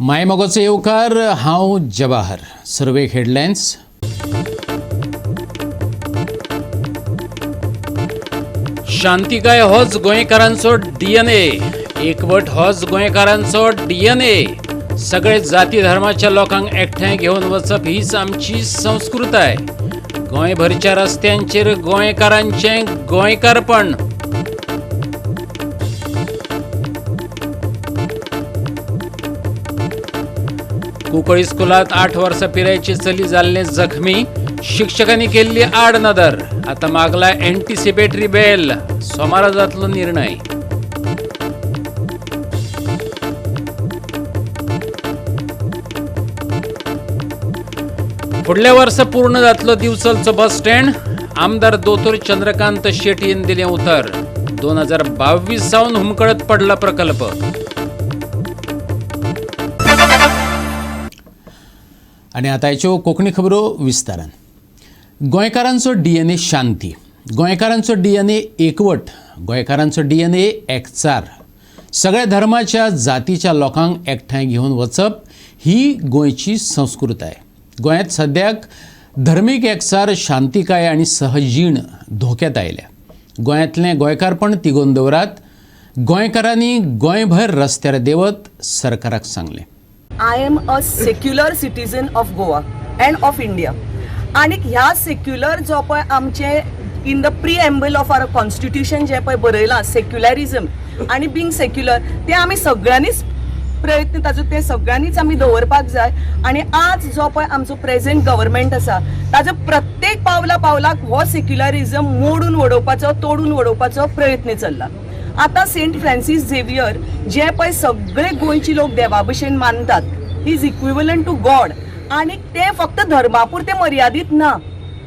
मायमोगाचो येवकार. हांव जवाहर. सुरवेक हेडलायन्स. शांतिकाय होच गोंयकारांचो डीएनए, एकवट होच गोंयकारांचो डीएनए. सगळे जाती धर्माच्या लोकांक एकठांय घेवन वचप हीच आमची संस्कृताय. गोंयभरच्या रस्त्यांचेर गोंयकारांचें गोंयकारपण. कुंकळी स्कुलांत 8 वर्सां पिरायेची चली जाल्लें जखमी, शिक्षकांनी केल्ली आड नदर. आतां मागला एंटीसिपेटरी बेल, सोमारा जातलो निर्णय. फुडल्या वर्सा पूर्ण जातलो दिवचलचो बस स्टँड, आमदार दोतोर चंद्रकांत शेटयेन दिलें उतर. 2022 सावन हुमकळत पडला प्रकल्प. आनी आतां ह्यो कोंकणी खबरो विस्तारान. गोंयकारांचो डीएनए शांती, गोंयकारांचो डीएनए एकवट, गोंयकारांचो डीएनए एकचार. सगळ्या धर्माच्या जातीच्या लोकांक एकठांय घेवन वचप ही गोंयची संस्कृताय. गोंयांत सद्याक धर्मीक एकचार, शांतिकाय आनी सहजीण धोक्यात आयल्या. गोंयांतलें गोंयकारपण तिगोवन दवरात, गोंयकारांनी गोंयभर रस्त्यार देंवत सरकाराक सांगलें. I am a secular citizen of Goa and of India. आनी ह्या सेक्युलर जो पळय आमचे in the preamble of our constitution जें पळय बरयलां सेक्युलरिजम आनी बींग सेक्युलर, तें आमी सगळ्यांनीच प्रयत्न ताजो ते सगळ्यांनीच आमी दवरपाक जाय. आनी आज जो पळय आमचो प्रेझेंट गव्हर्मेंट आसा, ताजो प्रत्येक पावला पावलाक हो सेक्युलरिजम मोडून वडोवपाचो, तोडून वडोवपाचो प्रयत्न चल्ला. आतां सेंट फ्रांसीस झेवियर जे पळय सगळे गोंयचे लोक देवा भशेन मानतात, is equivalent to God. आनी ते फक्त धर्मा पुरते मर्यादीत ना.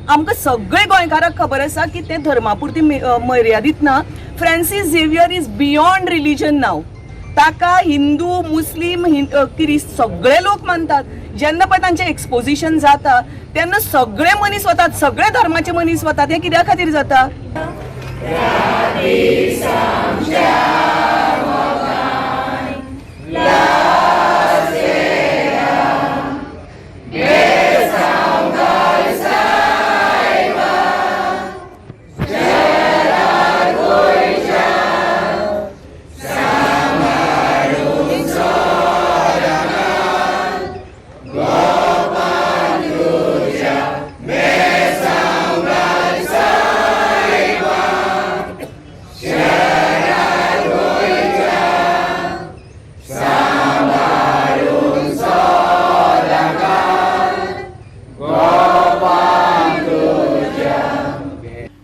आमकां सगळे गोंयकारांक खबर आसा की ते धर्मा पुरती मर्यादीत ना. Francis Xavier is beyond religion now. ताका हिंदू, मुस्लीम, क्रिस्त सगळे लोक मानतात. जेन्ना पळय तांचें एक्सपोजिशन जाता तेन्ना सगळे मनीस वतात, सगळे धर्माचे मनीस वतात. हें कित्या खातीर जाता?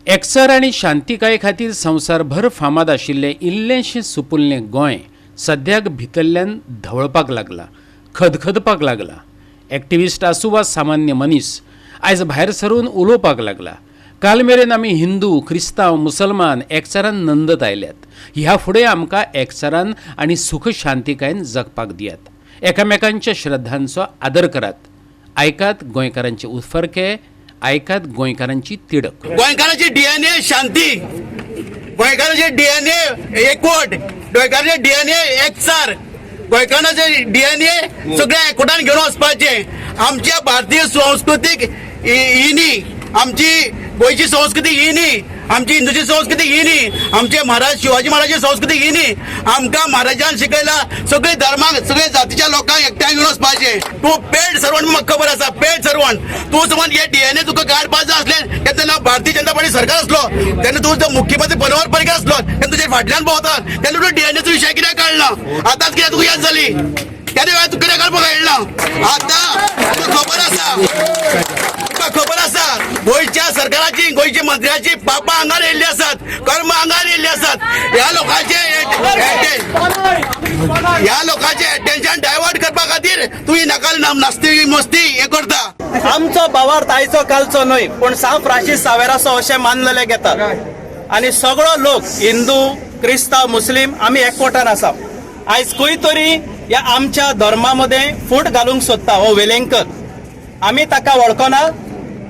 एकचार आनी शांतिकाये खातीर संवसारभर फामाद आशिल्लें इल्लेंशें सुपुल्लें गोंय सद्याक भितरल्यान धवळपाक लागलां, खदखदपाक लागलां. एक्टिविस्ट आसूं वा सामान्य मनीस, आयज भायर सरून उलोवपाक लागला. काल मेरेन आमी हिंदू, क्रिस्तांव, मुसलमान एकचारान नंदत आयल्यात. ह्या फुडें आमकां एकचारान आनी सुख शांतिकायेन जगपाक दियात. एकामेकांच्या श्रद्धांचो आदर करात. आयकात गोंयकारांचे उत्फर्के, आयकात गोंयकारांची तिडक. गोंयकारांची डीएनए शांती, गोंयकारांचे डीएनए एकवट, गोंयकारांचे डीएनए एकचार, गोंयकारांचे डीएनए सगळ्या एकवटान घेवन वचपाचे. आमच्या भारतीय संस्कृतीक ही न्ही, आमची गोंयची संस्कृती ही न्ही, आमची हिंदूची संस्कृती ही न्ही, आमचे महाराज शिवाजी महाराजाची संस्कृती ही न्ही. आमकां महाराजान शिकयला सगळे धर्माक, सगळे जातीच्या लोकांक एकठांय घेवन वचपाचें. तूं पेड सर्वंट, म्हाका खबर आसा, पेड सर्वंट तूं. समज हे डीएनए तुका काडपाक जाय आसलें तेन्ना भारतीय जनता पार्टी सरकार आसलो तेन्ना, तूं जो मुख्यमंत्री मनोहर पर्रीकर आसलो तेन्ना तुजे फाटल्यान भोंवता, तेन्ना तूं डीएनएचो विशय कित्याक काडला? आतांच कित्याक तुका याद जाली? तेन्ना वेळार तुका कित्याक काडपाक येयला? आतां तुका खबर आसा, तुका खबर आसा, गोंयच्या सरकाराची, गोंयच्या मंत्र्याची पापां आंगार येयल्ली आसात, कर्म आंगार येयल्ली आसात. ह्या लोकांचे अटेन्शन डायवर्ट करपा खातीर तूं ही नकल नास्ती मस्ती हे करता. आमचो भावार्थ आयचो कालचो न्हय, पूण सांत फ्रांसीस सावेराचो अशें मानलेले घेतात आनी सगळो लोक हिंदू, क्रिस्तांव, मुस्लीम आमी एकवटान आसा. आयज खंय तरी ह्या आमच्या धर्मा मदें फूट घालूंक सोदता हो वेलेंकर. आमी ताका वळखना,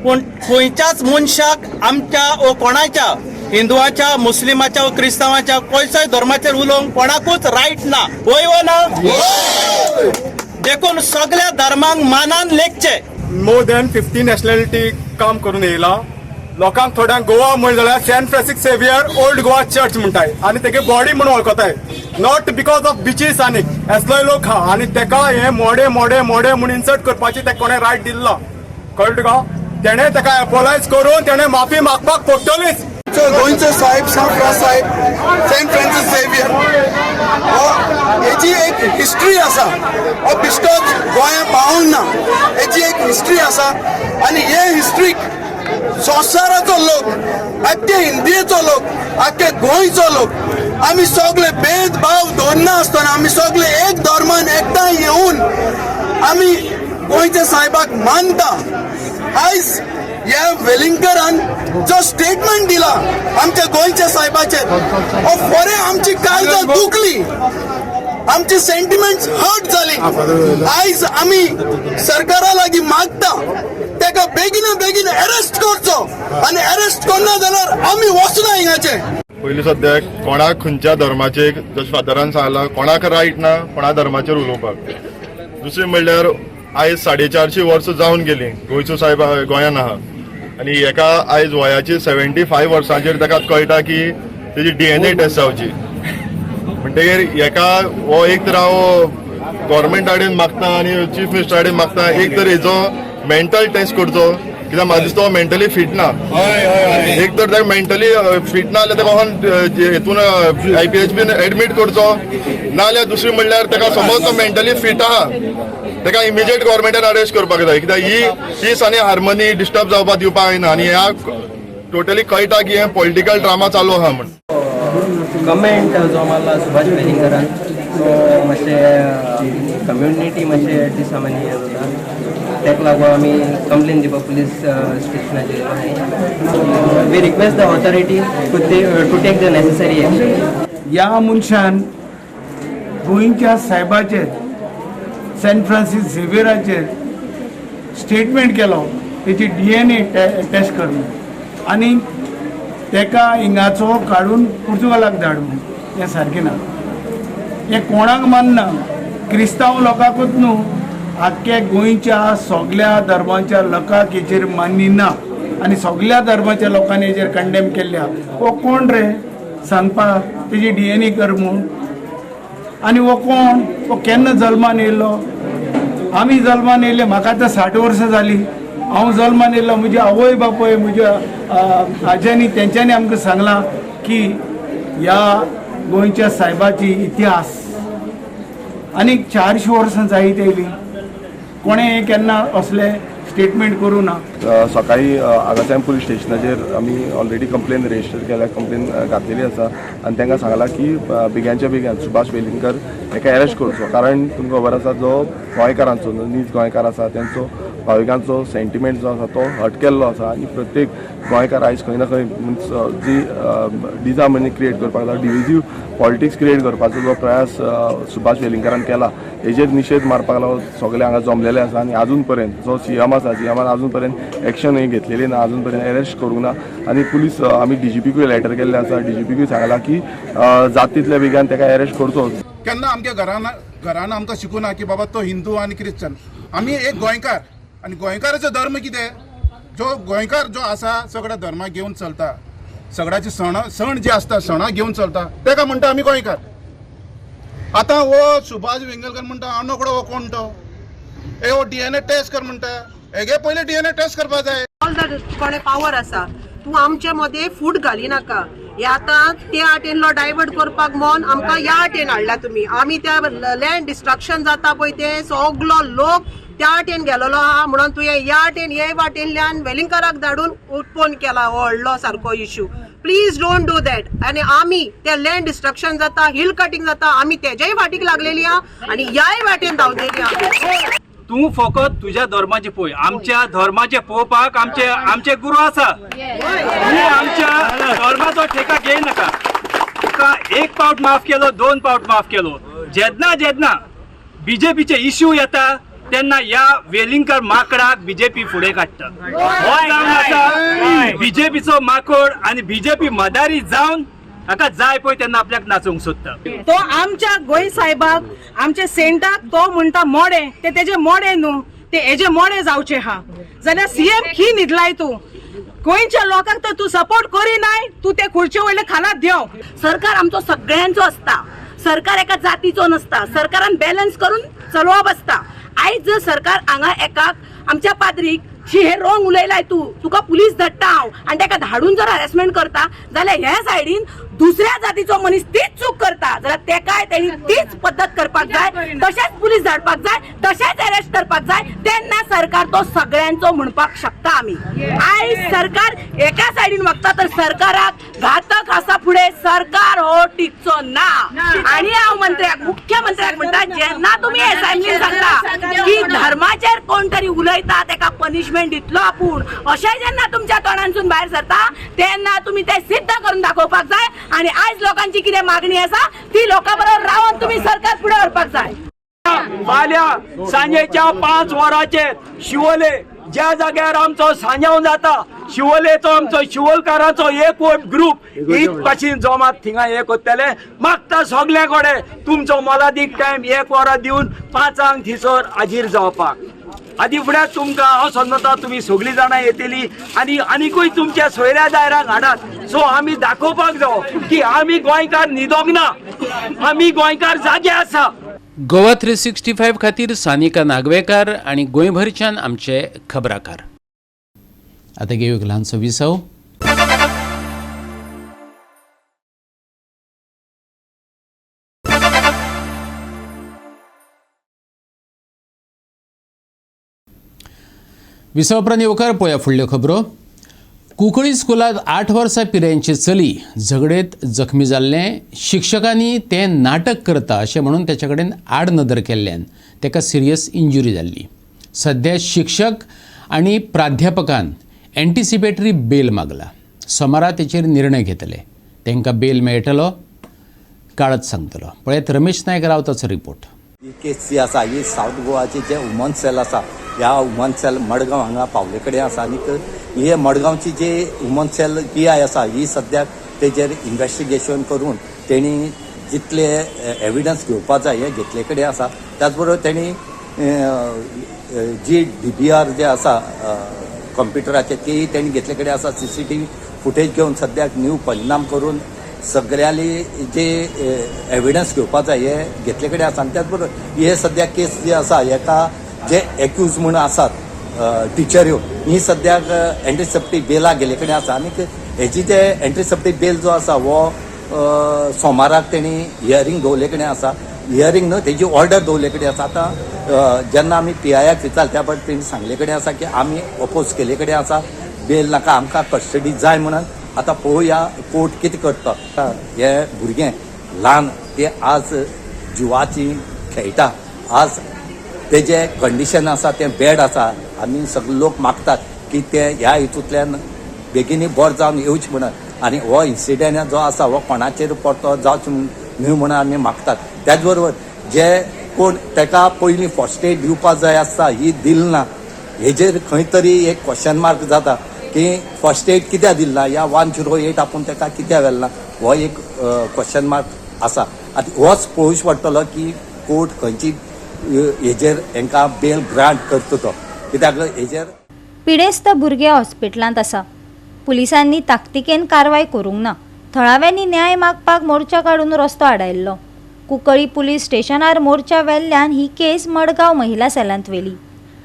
पूण खंयच्याच मनशाक आमच्या ओ कोणाच्या हिंदुवाच्या, मुस्लिमाच्या व क्रिस्तांवाच्या खंयच्याय धर्माचेर उलोवंक कोणाकूच रायट ना. वय वो ना? देखून सगळ्या धर्मांक मानान लेखचे. मोर दॅन 50 नॅशनॅलिटी काम करून येयला. लोकांक थोड्यांक गोवा म्हणलें जाल्यार Saint Francis Xavier old Goa church म्हणटाय आनी तेगे बॉडी म्हणून वळखताय, not because of बिचीस. आनी असलोय लोक आहा आनी तेका हे मोडे मोडे मोडे म्हूण इन्सर्ट करपाची तेका कोणें रायट दिल्ला, कळ्ळें तुका? तेणें तेका एपोलायज करून तेणें माफी मागपाक पडटलीच. गोंयचो साहेब सांत फ्रांस साहेब, सेंट फ्रांसीस झेवियर हो, हेजी एक हिस्ट्री आसा. हो बिश्टोच गोंया पावूंक ना, हेजी एक हिस्ट्री आसा. आनी हे हिस्ट्रीक संवसाराचो लोक, आख्खे इंडियेचो लोक, आख्खे गोंयचो लोक, आमी सगळे भेदभाव दवरना आसतना आमी सगळे एक धर्मान एकठांय येवन आमी गोंयच्या साहेबाक मानता. आयज ह्या वेलिंगकरान जो स्टेटमेंट दिला आमच्या गोंयच्या साहेबाचेर, हो बरें आमची काळजां दुखली, आमची सेंटिमेंट्स हर्ट जाली. आयज आमी सरकारा लागीं मागता, तेका बेगीन बेगीन अरेस्ट करचो आनी अरेस्ट करना जाल्यार आमी वचना हिंगाचे. पयलीं सद्याक कोणाक खंयच्या धर्माचेर, जशें फादरान सांगलां, कोणाक रायट ना कोणा धर्माचेर उलोवपाक. दुसरें म्हणल्यार आयज 450 वर्सां जावन गेलीं गोंयचो सायब गोंयान आहा आनी हेका आयज वयाची 75 वर्सांचेर ताका कळटा की तेजी डीएनए टेस्ट जावची. म्हणटगीर हेका हो एक तर हांव गोवोरमेंटा कडेन मागता आनी चीफ मिनिस्टरा कडेन मागता, एक तर हेजो मेंटल टेस्ट करचो, कित्याक म्हाका दिसता हो मेंटली फिट ना. एक तर ताका मेंटली फिट ना जाल्यार ताका हेतून आयपीएच बीन एडमीट करचो, नाजाल्यार दुसरी म्हणल्यार ताका समज तो मेंटली फिट आहा, ताका इमिजिएट गव्हर्मेंटान अरेस्ट करपाक जाय, कित्याक ही पीस आनी हार्मनी डिस्टर्ब जावपाक दिवपाक जायना. आनी ह्या टोटली कळटा की हें पॉलिटिकल ड्रामा चालू आहा म्हण. कमेंट जो मारला सुभाष वेलिंगकरान तो मातशें कम्युनिटी मातशें डिसामान्य हें जाता. ताका लागून आमी कंप्लेन दिवपाक पुलीस स्टेशनाचेर. We request the authority to take the necessary action. ह्या मनशान गोंयच्या सायबाचेर, सेंट फ्रांसीस झेवियराचेर स्टेटमेंट केलो, तेची डीएनए टेस्ट कर म्हूण आनी तेका हिंगाचो काडून पुर्तुगालाक धाड म्हूण, हें सारकें ना. हें कोणाक मानना, क्रिस्तांव लोकांकूच न्हू, आख्ख्या गोंयच्या सगल्या धर्माच्या लोकांक हेचेर मान्य ना आनी सगल्या धर्माच्या लोकांनी हेचेर कंडेम केल्ल्या. हो कोण रे सांगपाक तेजी डीएनए कर म्हूण? आनी हो कोण? हो केन्ना जल्मान येयलो? आमी जल्मान येयले, म्हाका आतां 60 वर्सां जालीं. हांव जल्मान येयलो, म्हजी आवय बापूय, म्हज्या आज्यांनी, तेंच्यांनी आमकां सांगलां की ह्या गोंयच्या सायबाची इतिहास आनीक 400 वर्सां जायत येयली. कोणें हें केन्ना असलें स्टेटमेंट करूं ना. सकाळी आगासायम पुलीस स्टेशनाचेर आमी ऑलरेडी कंप्लेन रजिस्टर केल्या, कंप्लेन घातलेली आसा आनी तांकां सांगलां की बेग्यानच्या बेग्यान सुभाष वेलिंगकर हेका अरेस्ट करचो, कारण तुमकां खबर आसा, जो गोंयकारांचो, नीज गोंयकार आसा, तेंचो भाविकांचो सेंटिमेंट जो आसा तो हर्ट केल्लो आसा. आनी प्रत्येक गोंयकार आयज खंय ना खंय मिन्स जी डिजामनी क्रिएट करपाक लागला, डिविजीव पॉलिटिक्स क्रिएट करपाचो जो प्रयास सुभाष वेलिंगकारान केला, हेजेर निशेध मारपाक लागून सगळे हांगा जमलेले आसा. आनी अजून पर्यंत जो सीएम आसा, सीएमान अजून पर्यंत एक्शन ही घेतलेली ना, अजून पर्यंत अरेस्ट करूंक ना. आनी पुलीस आमी डीजीपीकूय लेटर केल्ले आसा, डीजीपीकूय सांगला की जात तितल्या बेगान ताका अरेस्ट करचो. केन्ना आमच्या घरान घरान आमकां शिकूना की बाबा तो हिंदू आनी क्रिश्चन. आमी एक गोंयकार आनी गोंयकाराचो धर्म कितें? जो गोंयकार जो आसा सगळ्या धर्माक घेवन चलता, सगळ्याचे सण सण जे आसता सणां घेवन चलता, ताका म्हणटा आमी गोंयकार. आतां हो सुभाष वेंगलकर म्हणटा, हांव नकळो हो कोण तो, ए हो डीएनए टेस्ट कर म्हणटा. हेगे पयलीं डीएनए टेस्ट करपा जाय. ऑल the कोणे पावर आसा, तूं आमचे मदें फूट घाली नाका. हे आतां त्या वाटेनलो डायवर्ट करपाक म्हूण आमकां ह्या वाटेन हाडला तुमी. आमी त्या लँड डिस्ट्रक्शन जाता पळय, ते सगलो लोक त्या वाटेन गेलेलो आहा म्हणून तुवें ह्या वाटेन हे वाटेनल्यान वेलिंगकाराक धाडून उत्पन्न केला हो व्हडलो सारको issue. Please don't do that. आनी आमी ते लँड डिस्ट्रक्शन जाता, हिल कटिंग जाता, आमी तेज्याय फाटीक लागलेली आहा आनी ह्याय वाटेन धांवलेली आहा. तूं फकत तुज्या धर्माचे पळय, आमच्या धर्माचे पळोवपाक आमचे आमचे गुरू आसा. तूं आमच्या धर्माचो ठेका घेय नाका. तुका एक पावट माफ केलो, दोन पावट माफ केलो. जेन्ना जेन्ना बीजेपीचे इश्यू येता तेन्ना ह्या वेलिंगकर माकडाक बीजेपी फुडें काडटा. हो जावन आसा बीजेपीचो माकोड आनी बीजेपी मदारी जावन हाका जाय पळय तेन्ना आपल्याक नाचोवंक सोदता. तो आमच्या गोंय साहेबाक, आमच्या सेंटाक तो म्हणटा मोडे, ते तेजे मोडे न्हू, ते हेजे मोडे जावचे हा. जाल्यार सीएम खी न्हिदलाय तूं? गोंयच्या लोकांक तर तूं सपोर्ट करिनाय, तूं ते खुर्चे वयले खाला देंव. सरकार आमचो सगळ्यांचो आसता, सरकार एका जातीचो नसता, सरकारान बॅलन्स करून चलोवप आसता. आयज जर सरकार हांगा एकाक आमच्या पाद्रीक शी हे रोंग उलयलाय तूं, तुका पुलीस धाडटा हांव, आनी ताका धाडून जर हॅरेसमेंट करता जाल्यार ह्या सायडीन दुसऱ्या जातीचो मनीस तीच चूक करता जाल्यार तेकाय तेणी तीच पद्दत करपाक जाय, तशेंच पुलीस धाडपाक जाय, तशेंच अरेस्ट करपाक जाय. तेन्ना सरकार तो सगळ्यांचो म्हणपाक शकता आमी. आयज सरकार एका सायडीन वागता तर सरकाराक घातक आसा फुडें, सरकार हो टिकचो ना. आनी हांव मंत्र्याक, मुख्यमंत्र्याक म्हणटा, जेन्ना तुमी असेंब्लीन सांगता की धर्माचेर कोण तरी उलयता तेका पनिशमेंट दितलो आपूण, अशें जेन्ना तुमच्या तोंडांसून भायर सरता तेन्ना तुमी ते सिद्ध करून दाखोवपाक जाय. आनी आयज लोकांची कितें मागणी आसा ती लोकां बरोबर रावन तुमी सरकार फुडें व्हरपाक जाय. फाल्यां सांजेच्या 5 वरांचेर शिवोले ज्या जाग्यार आमचो सांजाव जाता, शिवोलेचो आमचो शिवोलकारांचो एकवट ग्रुप हीच भाशेन जमात थिंगा हे करतले. मागता सगल्या कडेन तुमचो मोलादीक टायम 1 वरां दिवन 5 थंयसर हाजीर जावपाक. आदी फुडें तुमकां हांव समजता तुमी सगळीं जाणां येतली आनी आनिकूय तुमच्या सोयऱ्या दायरांक हाडात. सो आमी दाखोवपाक जावो की आमी गोंयकार न्हिदोंक ना, आमी गोंयकार जागे आसा. गोवा 365 खातीर सानिका नागवेकार आनी गोंयभरच्यान आमचे खबराकार. आतां घेवया एक ल्हानसो विसव. विसव उपरांत येवकार पळोवया फुडल्यो खबरो. कुंकळी स्कुलांत 8 वर्सां पिरायेची चली झगडेंत जखमी जाल्लें, शिक्षकांनी तें नाटक करता अशें म्हणून तेच्या कडेन आडनदर केल्ल्यान ताका सिरियस इंजुरी जाल्ली. सद्या शिक्षक आनी प्राध्यापकान एन्टिसिपेटरी बेल मागला. सोमारा तेचेर निर्णय घेतले. तांकां बेल मेळटलो काळच सांगतलो. पळयात रमेश नायक रावताचो रिपोर्ट. ही केस जी आसा ही सावथ गोवाची जे वुमन सेल आसा, ह्या वुमन सेल मडगांव हांगा पावले कडेन आसा आनी हे मडगांवची जे वुमन सेल PI आसा ही सद्याक तेजेर इन्वेस्टिगेशन करून तेणी जितले एविडन्स घेवपा जाय हे घेतले कडेन आसा. त्याच बरोबर तेणी जी DBR जे आसा कंप्युटराचे तेय तेणी घेतले कडेन आसा. CCTV footage घेवन सद्याक न्यू परिणाम करून सगळ्यांनी जे एविडन्स घेवपा जाय हे घेतले कडेन आसा. आनी त्याच बरोबर हे सद्या केस जी आसा हेका जे एक्यूज म्हूण आसात टिचऱ्यो ही सद्याक एंटीसेप्टीक बेला गेले कडेन आसा. आनी हेजी जे एंटीसेप्टीक बेल जो आसा हो सोमाराक तेणी हियरींग दवरले कडेन आसा. हियरींग न्हय, तेजी ऑर्डर दवरले कडेन आसा. आतां जेन्ना आमी PI विचारले त्या पळय तेणी सांगले कडेन आसा की आमी अपोज केले कडेन आसा, बेल नाका, आमकां कस्टडी जाय म्हणून. आतां पळोवया कोर्ट कितें करता. हे भुरगें ल्हान ते आज जिवाची खेळटा, आज तेजें कंडिशन आसा तें बॅड आसा. आमी सगळे लोक मागतात की ते ह्या हितूंतल्यान बेगीनूय बरो जावन येवचें म्हणून. आनी हो इन्सिडंट जो आसा हो कोणाचेर परतो जावचो न्हय म्हणून आमी मागतात. त्याच बरोबर जे कोण ताका पयलीं फर्स्ट एड दिवपा जाय आसता ही दिल ना, हेजेर खंय तरी एक क्वेश्चन मार्क जाता की फर्स्ट एड कित्याक दिल ना, या 108 आपूण ताका कित्याक व्हेल ना, हो एक क्वेश्चन मार्क आसा. आतां होच पळोवचो पडटलो की कोर्ट खंयची हेजेर हेंकां बेल ग्रांट करता तो, कित्याक हेजेर पिडेस्त भुरगे हॉस्पिटलांत आसा. पुलिसांनी ताकतिकेन कारवाय करूंक ना. थळाव्यांनी न्याय मागपाक मोर्चा काडून रस्तो आडायल्लो. कुंकळी पुलीस स्टेशनार मोर्चा वेल्ल्यान ही केस मडगांव महिला सेलांत व्हेली.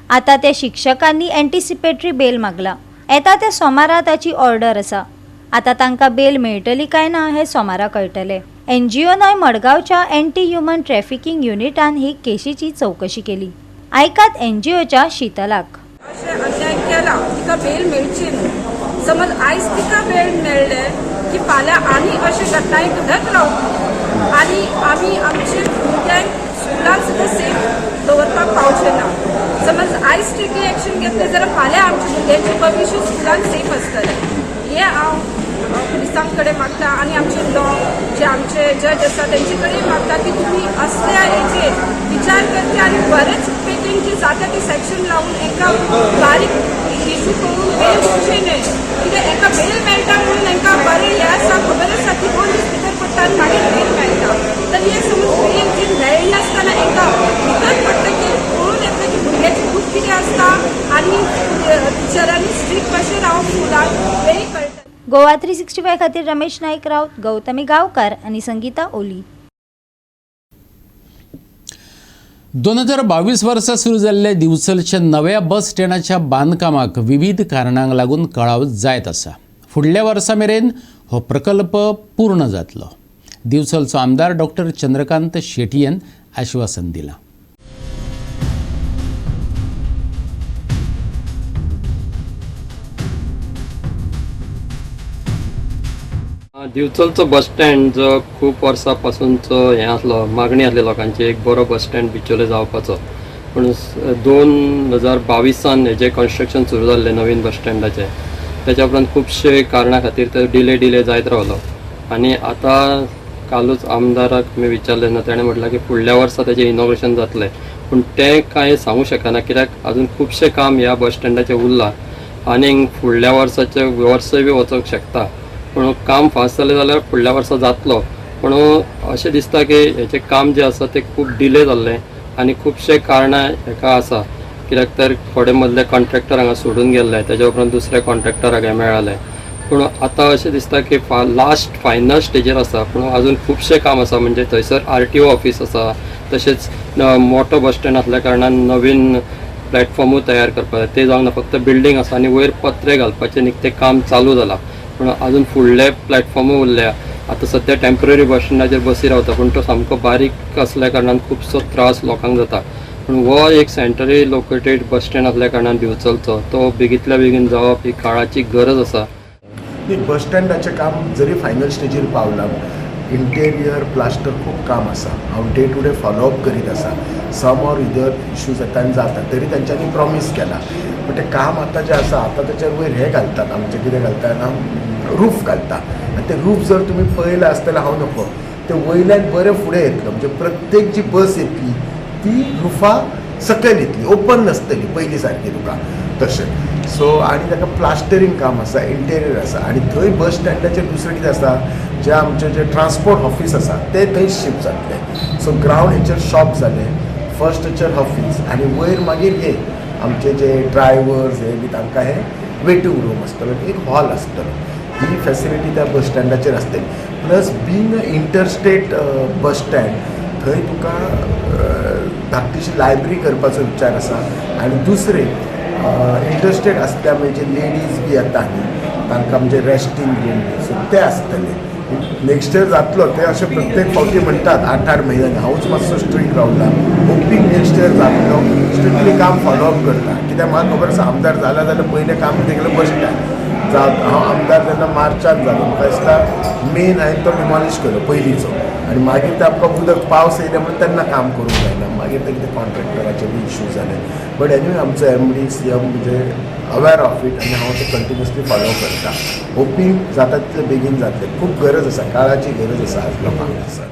आतां त्या शिक्षकांनी एंटिसिपेटरी बेल मागला. येता त्या सोमारा ताची ऑर्डर आसा. आतां तांकां बेल मेळटली काय ना हें सोमारा कळटलें. एनजीओनय मडगांवच्या एंटी ह्युमन ट्रॅफिकींग युनिटान ही केशीची चवकशी केली. आयकात एनजीओच्या शीतलाक. अशें अन्याय केला तिका बेल मेळची न्हू. समज आयज तिका बेल मेळ्ळें की फाल्यां आनी अशें घटनाय घडत रावतली आनी आमी आमचे भुरग्यांक स्कुलान सुद्दां सेफ दवरपाक पावचे ना. समज आयज स्ट्रिक्टली एक्शन घेतलें जाल्यार फाल्यां आमच्या भुरग्यांचें भविश्य स्कुलान सेफ आसतलें. हें हांव पुलिसां कडेन मागता आनी आमचे लॉ जे आमचे जज आसा तेंचे कडेन मागता की तुमी असल्या हेचेर विचार करचे आनी बरेच बेगीन जे जाता ते सेक्शन लावन एका बारीक इशू करून बेल दिवचे न्हय. कित्याक एका बेल मेळटा म्हणून एका बरें हें आसा, खबर आसा की दोन दीस उपरांत मागीर बेल मेळटा. तर हे समज बेल जी मेळनासतना एका भितर पडटकीर कळून येतलें की भुरग्याची खूब कितें आसता आनी टिचरांनी स्ट्रिक्ट कशें रावप स्कुलान हेंय कळटा. गोवा 365 खातीर रमेश नाईक राऊत, गौतमी गांवकार आनी संगीता ओली. 2022 वर्सा सुरू जाल्ल्या दिवचलच्या नव्या बस स्टँडाच्या बांदकामाक विविध कारणांक लागून कळाव जायत आसा. फुडल्या वर्सा मेरेन हो प्रकल्प पूर्ण जातलो. दिवचलचो आमदार डॉक्टर चंद्रकांत शेटयेन आश्वासन दिलां. दिवचलचो बस स्टँड जो खूब वर्सां पासूनचो हें आसलो, मागणी आसली लोकांची एक बरो बस स्टँड बिचोले जावपाचो, पूण 2022 हेजें कन्स्ट्रक्शन सुरू जाल्लें नवीन बस स्टँडाचें. तेच्या उपरांत खुबशे कारणां खातीर तो डिले जायत रावलो आनी आतां कालूच आमदाराक मी विचारलें ना, तेणें म्हटलां की फुडल्या वर्सा तेजें इनॉग्रेशन जातलें, पूण तें कांय सांगूं शकना कित्याक अजून खुबशें काम ह्या बस स्टँडाचें उरलां आनीक फुडल्या वर्साचें वर्सय बी वचोंक शकता. पूण काम फास्ट जालें जाल्यार फुडल्या वर्सा जातलो, पूण अशें दिसता की हेचें काम जें आसा तें खूब डिले जाल्लें आनी खुबशे कारणां हेका आसा, कित्याक तर थोडे मदले कॉन्ट्रॅक्टर हांगा सोडून गेल्ले, तेज्या उपरांत दुसऱ्या कॉन्ट्रॅक्टराक हें मेळ्ळें. पूण आतां अशें दिसता की लास्ट फायनल स्टेजीर आसा, पूण अजून खुबशें काम आसा. म्हणजे थंयसर RTO office आसा, तशेंच मोठो बस स्टँड आसल्या कारणान नवीन प्लॅटफॉर्मूय तयार करपाक जाय, तें जावंक ना, फक्त बिल्डींग आसा आनी वयर पत्रे घालपाचें निकतें काम चालू जालां, पूण अजून फुडले प्लॅटफॉर्मूय उरल्या. आतां सद्या टेम्पररी बस स्टँडाचेर बसी रावता, पूण तो सामको बारीक आसल्या कारणान खुबसो त्रास लोकांक जाता. पूण हो एक सेंट्रली लोकेटेड बस स्टँड आसल्या कारणान दिवचलचो तो बेगींतल्या बेगीन जावप ही काळाची गरज आसा. बस स्टँडाचें काम जरी फायनल स्टेजीर पावलां, इंटेरियर प्लास्टर खूब काम आसा. हांव डे टू डे फॉलोअप करीत आसा. सम ऑर इदर इश्यूज येता आनी जाता, तरी तेंच्यांनी प्रॉमीस केला. पण तें काम आतां जें आसा, आतां तेचेर वयर हें घालतात, आमचें कितें घालता ना, रूफ घालता. आनी तें रूफ जर तुमी पळयलें आसतलें, हांव नको तें वयल्यान बरें फुडें येतलो, म्हणजे प्रत्येक जी बस येतली ती रुफा सकयल येतली, ओपन नासतली पयलीं सारकी तुका तशें. सो आनी ताका प्लास्टरींग काम आसा, इंटेरियर आसा. आनी थंय बस स्टँडाचेर दुसरें कितें आसा, जें आमचें जें ट्रान्सपोर्ट ऑफीस आसा तें थंय शिफ्ट जातलें. सो ग्रावंड हेचेर शॉप जालें, फर्स्ट हेचेर ऑफीस, आनी वयर मागीर हे आमचे जे ड्रायवर्स हे बी तांकां हे वेटींग रूम आसतलो, एक हॉल आसतलो. ही फॅसिलिटी त्या बस स्टँडाचेर आसतली. Plus being a interstate bus stand, थंय तुका धाकटीशी लायब्ररी करपाचो विचार आसा. आनी दुसरें इंटरस्टेट आसल्या म्हणजे लेडीज बी येता न्ही, तांकां म्हणजे रेस्टींग रूम बी, सो ते आसतले. नेक्स्ट इयर जातलो ते अशें प्रत्येक फावटी म्हणटात 8-8 म्हयन्यांनी. हांवूच मातसो स्ट्रीक रावला, होपींग नेक्स्ट इयर जातलो. स्ट्रिक्टली काम फॉलोअप करता, कित्याक म्हाका खबर आसा आमदार जाला जाल्यार पयलें काम कितें केलें बस स्टँड. हांव आमदार जेन्ना मार्चान जालो, म्हाका दिसता मेन हांवें तो डिमॉलिश केलो पयलींचो, आनी मागीर ते आमकां उदक पावस येयले म्हणून तेन्ना काम करूंक जायना, मागीर ते कितें कॉन्ट्रॅक्टराचे बी इश्यू जाले. बट एनिवे आमचो MD CM म्हणजे अवेर ऑफ it, आनी हांव ते कंटिन्युअसली फॉलो करता. होपींग जाता तितले बेगीन जातलें. खूब गरज आसा, काळाची गरज आसा आज लोकांक आसा.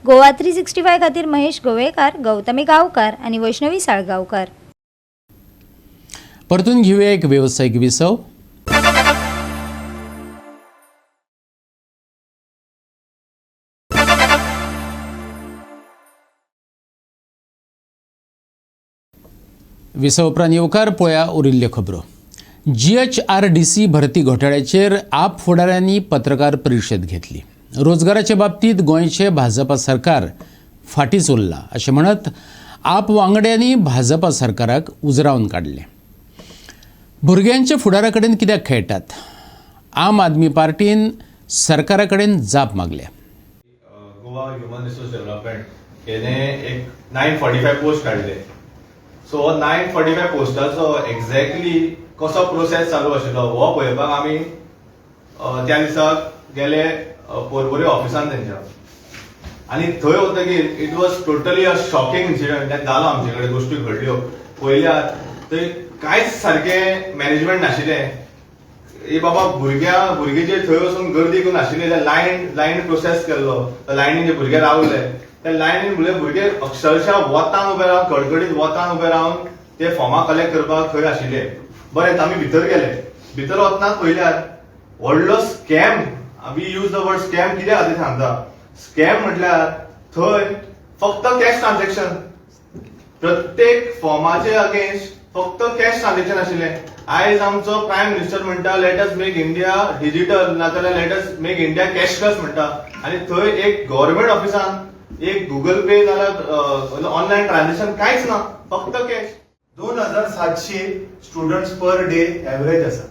गोवा 365 खातीर महेश गोवेकार, गौतमी गांवकार आनी वैष्णवी साळगांवकार. परतून घेऊया एक वेवसायीक विसव. विसव उपरांत येवकार पळया उरिल्ल्यो खबरो. GHRDC भरती घोटाळ्याचेर आप फुडाऱ्यांनी पत्रकार परिशद घेतली. रोजगाराचे बाबतींत गोंयचे भाजपा सरकार फाटींच उरलां अशें म्हणत आप वांगड्यांनी भाजपा सरकाराक उजरावन काडलें. भुरग्यांच्या फुडारा कडेन कित्याक खेळटात? आम आदमी पार्टीन सरकारा कडेन जाप मागल्या. गोवा ह्युमन रिसोर्स डेव्हलपमेंट हेणे एक 945 पोस्ट काडले. सो हो 945 पोस्टाचो एक्झॅक्टली कसो प्रोसेस चालू आशिल्लो हो पळोवपाक आमी त्या दिसा गेले पोरबोरी ऑफिसान तेंच्या, आनी थंय वतकीर it was totally a shocking incident जालो. आमचे कडेन गोश्टी घडल्यो पळयल्यार थंय कांयच सारकें मॅनेजमेंट नाशिल्लें. ए बाबा भुरगे जे थंय वचून गर्दी करून आशिल्ले, लायन प्रोसेस केल्लो, लायनीन जे भुरगे रावले त्या लायनीन भुरगे अक्षरशः वतान उबे रावन, कडकडीत वतान उबे रावन ते फॉर्मां कलेक्ट करपाक थंय आशिल्ले. बरें, आमी भितर गेले. भितर वतना पळयल्यार व्हडलो scam We use the word scam कित्या खातीर सांगता. स्कॅम म्हटल्यार थंय फक्त कॅश ट्रान्झॅक्शन, प्रत्येक फॉर्माचे अगेन्स्ट फक्त कॅश ट्रान्झॅक्शन आशिल्लें. आयज आमचो प्रायम मिनिस्टर म्हणटा, "Let us make India digital," नाजाल्यार "Let us make India cashless" म्हणटा, आनी थंय एक गव्हर्मेंट ऑफिसान एक गुगल पे नाल्यार ऑनलायन ट्रान्झॅक्शन कांयच ना, फक्त cash. 2700 students per day average आसा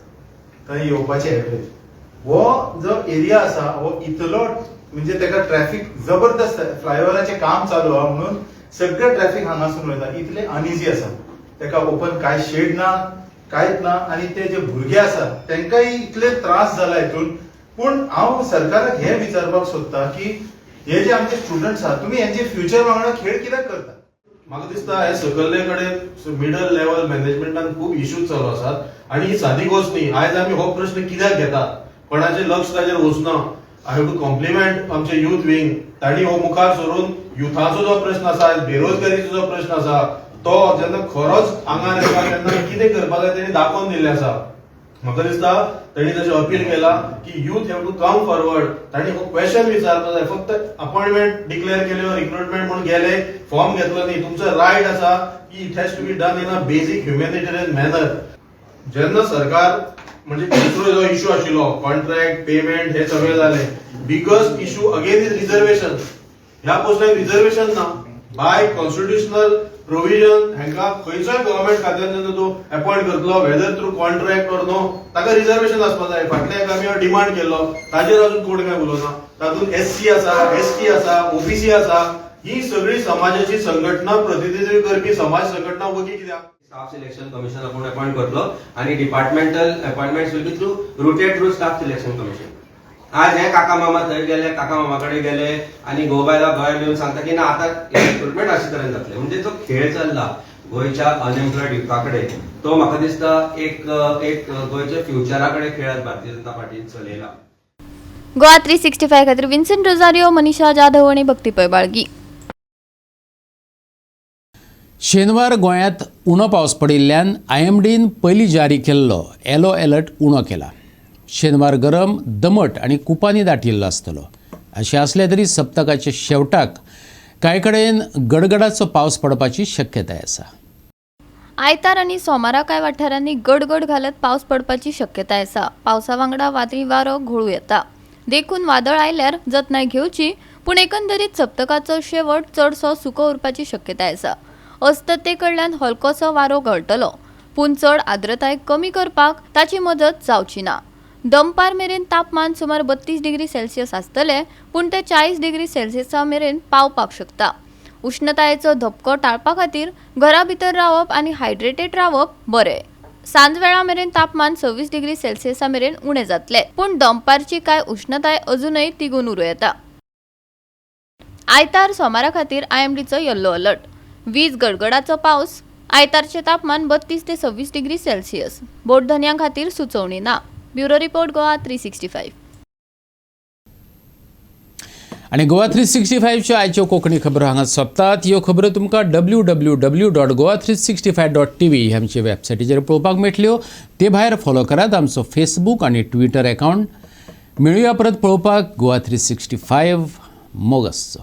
थंय येवपाचे एवरेज. हो जो एरिया आसा हो इतलो म्हणजे तेका ट्रॅफिक जबरदस्त. फ्लायओवराचें काम चालू आहा म्हणून सगळें ट्रॅफिक हांगासून वयता. इतले अनइझी आसा तेका. ओपन काय शेड ना, कांयच ना. आनी ते जे भुरगे आसात तेंकांय इतले त्रास जाला हितून. पूण हांव सरकाराक हें विचारपाक सोदता की हे जे आमचे स्टुडंट्स आहात, तुमी हेंचे फ्युचर वांगडा खेळ कित्याक करता? म्हाका दिसता हे सकयल्ले कडेन मिडल लेवल मॅनेजमेंटान खूब इश्यूज चालू आसात आनी ही सादी गोश्ट न्ही. आयज आमी हो प्रश्न कित्याक घेतात, कोणाचें लक्ष ताजेर वचना. I have to compliment आमचे युथ विंग, तांणी हो मुखार सरून युथाचो जो प्रश्न आसा, बेरोजगारीचो जो प्रश्न आसा, तो जेन्ना खरोच आंगार येता तेन्ना कितें करपाक जाय तेणी दाखोवन दिल्लें आसा. म्हाका दिसता तेणी जशें अपील केला की youth have to come forward, तांणी हो क्वेश्चन विचारपाक जाय. फक्त अपॉइंटमेंट डिक्लेअर केल्यो, रिक्रुटमेंट म्हणून गेले, फॉर्म घेतलो न्ही. तुमचो रायट आसा की it has to be done in a basic humanitarian manner. जेन्ना सरकार म्हणजे दुसरो जो इशू आशिल्लो, कॉन्ट्रॅक्ट, पेमेंट, हे सगळे जाले. Biggest issue again is reservation. ह्या पोस्टाक रिझर्वेशन ना. बाय कॉन्स्टिट्युशनल प्रोविजन हांकां खंयचोय गव्हर्मेंट खात्यान जेन्ना तूं अपॉयंट करतलो, whether through contract or no, ताका रिझर्वेशन आसपाक जाय. फाटल्या एक आमी डिमांड केल्लो, ताजेर अजून कोण काय उलोवना. तातूंत एससी आसा, एसटी आसा, ओबीसी आसा. ही सगळी समाजाची संघटना प्रतिनिधित्व करपी समाज संघटना वगी कित्याक? स्टाफ सिलेक्शन कमिशन आपूण अपॉइंट करतलो आणि departmental appointments will be through routed through Staff Selection Commission. आज हे काका मामा थंय गेले, काका मामा कडेन गेले आणि गोबायला गोंयांत येवन सांगता की ना, आता रिक्रुटमेंट अशे तरेन जातले. म्हणजे जो खेळ चल्ला गोंयच्या अनएम्प्लॉयड युथा कडेन, तो म्हाका दिसता एक एक गोंयच्या फ्युचरा कडेन खेळ भारतीय जनता पार्टीन चलयला. गोवा 365 खातीर विन्सेंट रोजारियो, मनीषा जाधव आणि भक्ती पै, बाळगी. शेनवार गोंयांत उणो पावस पडिल्ल्यान आयएमडीन पयलीं जारी केल्लो येलो अलर्ट उणो केला. शेनवार गरम, दमट आनी कुपांनी दाटिल्लो आसतलो. अशें आसलें तरी सप्तकाच्या शेवटाक कांय कडेन गडगडाचो पावस पडपाची शक्यताय आसा. आयतार आनी सोमारा कांय वाठारांनी गडगड घालत पावस पडपाची शक्यताय आसा. पावसा वांगडा वादळी वारो घोळू येता, देखून वादळ आयल्यार जतनाय घेवची. पूण एकंदरीत सप्तकाचो शेवट चडसो सुको उरपाची शक्यताय आसा. अस्तंते कडल्यान हलकोसो वारो घोळटलो, पूण चड आर्द्रताय कमी करपाक ताची मदत जावची ना. दनपार मेरेन तापमान सुमार 32 डिग्री सेल्सियस आसतले, पूण ते 40 डिग्री सेल्सियसा मेरेन पावपाक शकता. उश्णतायेचो धपको टाळपा खातीर घरा भितर रावप आनी हायड्रेटेड रावप बरें. सांजवेळा मेरेन तापमान 26 डिग्री सेल्सियसा मेरेन उणें जातलें, पूण दनपारची कांय उश्णताय अजुनय तिगून उरूं येता. आयतार सोमारा खातीर आयएमडीचो येल्लो अलर्ट. वीज गडगडाचो पावस. आयतारचें तापमान 32 ते 26 डिग्री सेल्सियस. बोटधनयां खातीर सुचोवणी ना. Bureau report, Goa 365. आनी गोवा 365च्यो आयच्यो कोंकणी खबरो हांगा सोंपतात. ह्यो खबरो तुमकां www.goa365.tv ह्या आमच्या वेबसायटीचेर पळोवपाक मेळटल्यो. ते भायर फॉलो करात आमचो फेसबूक आनी ट्विटर एकावंट. मेळुया परत पळोवपाक गोवा 365. मोग आसचो.